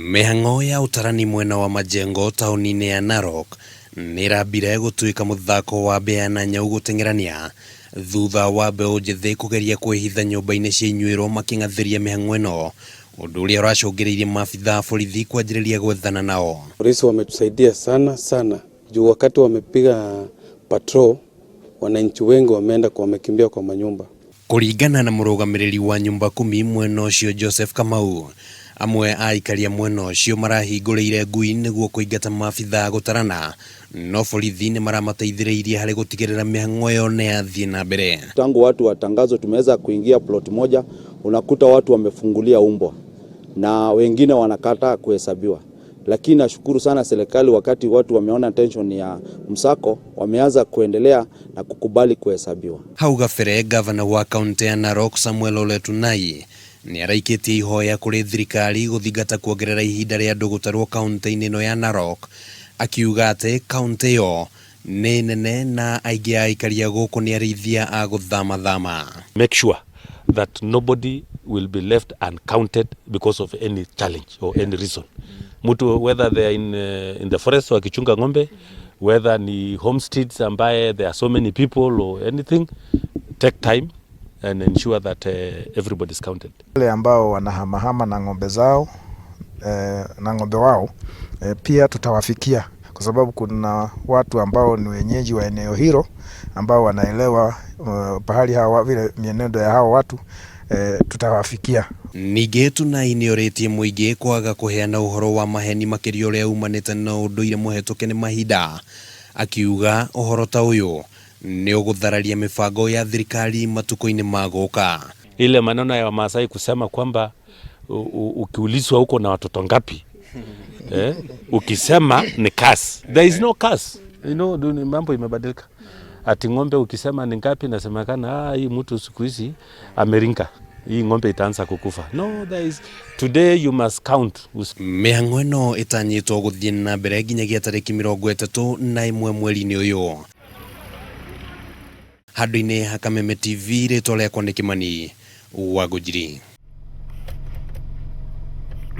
Mĩhang'o ya ũtarani mwena wa Majengo taũni-inĩ ya Narok nĩĩrambire gũtuĩka mũthako wa mbĩa na nyau gũteng'erania thutha wa mbeũ njĩthĩ kũgeria kwĩhitha nyũmba-inĩ cia inyuĩro makĩng'athĩria mĩhang'o ĩno, ũndũ ũrĩa ũracũngĩrĩirie maabithaa a borithi kwanjĩrĩria gwethana nao. Polisi wametusaidia sana sana juu wakati wamepiga patrol wananchi wengi wameenda kwa wamekimbia kwa manyumba. Kũringana na mũrũgamĩrĩri wa nyumba kumi mwena ũcio Joseph Kamau, amwe a aikaria mwena ũcio marahingũrĩire ngui nĩguo kũingata maabithaa gũtarana, no borithi nĩ maramateithĩrĩirie harĩ gũtigĩrĩra mĩhang'o ĩyo nĩ yathiĩ na mbere. Tangu watu watangazwe tumeweza kuingia plot moja, unakuta watu wamefungulia umbwa na wengine wanakataa kuhesabiwa. Lakini nashukuru sana serikali, wakati watu wameona tension ya msako, wameanza kuendelea na kukubali kuhesabiwa. Hau gabere gavana wa kaunti ya Narok Samuel Ole Tunai nĩ araikĩtie ihoya kũrĩ thirikari gũthingata kuongerera ihinda rĩa andũ gũtarwo kaunti-inĩ ĩno ya Narok, akiuga atĩ kaunti ĩyo nĩ nene na aingĩ a aikari a gũkũ nĩ arĩithia a gũthamathama. Make sure that nobody will be left uncounted because of any challenge or any reason. Mtu whether they are in the forest wakichunga ng'ombe, whether ni homesteads ambaye there are so many people or anything, take time and ensure that everybody is counted. Wale ambao wanahamahama na ng'ombe zao na ng'ombe wao pia tutawafikia kwa sababu kuna watu ambao ni wenyeji wa eneo hilo ambao wanaelewa pahali hawa vile mienendo ya hao watu tutawafikia. Ningĩ Tunai nĩorĩtie mũingĩ kwaga kũheana ũhoro wa maheni makĩria ũrĩa umanĩte na ũndũire mũhetũke nĩ mahinda, akiuga ũhoro ta ũyũ nĩ ũgũthararia mĩbango ya thirikari matukũ-inĩ ma gũka. Ile maneno ya Wamasai kusema kwamba ukiulizwa uko na watoto ngapi, ukisema ni curse. There is no curse. Mambo imebadilika. Ati ng'ombe ukisema ni ngapi, nasemekana hii mtu siku hizi ameringa, hii ng'ombe itaanza kukufa. No, there is today you must count. Mĩhang'o ĩno ĩtanyĩtwo gũthiĩ na mbere nginyagia tarĩki 31 mweri-inĩ ũyũ. Handũ-inĩ ha Kameme TV, rĩtwa rĩakwa nĩ Kĩmani wa Ngũnjiri.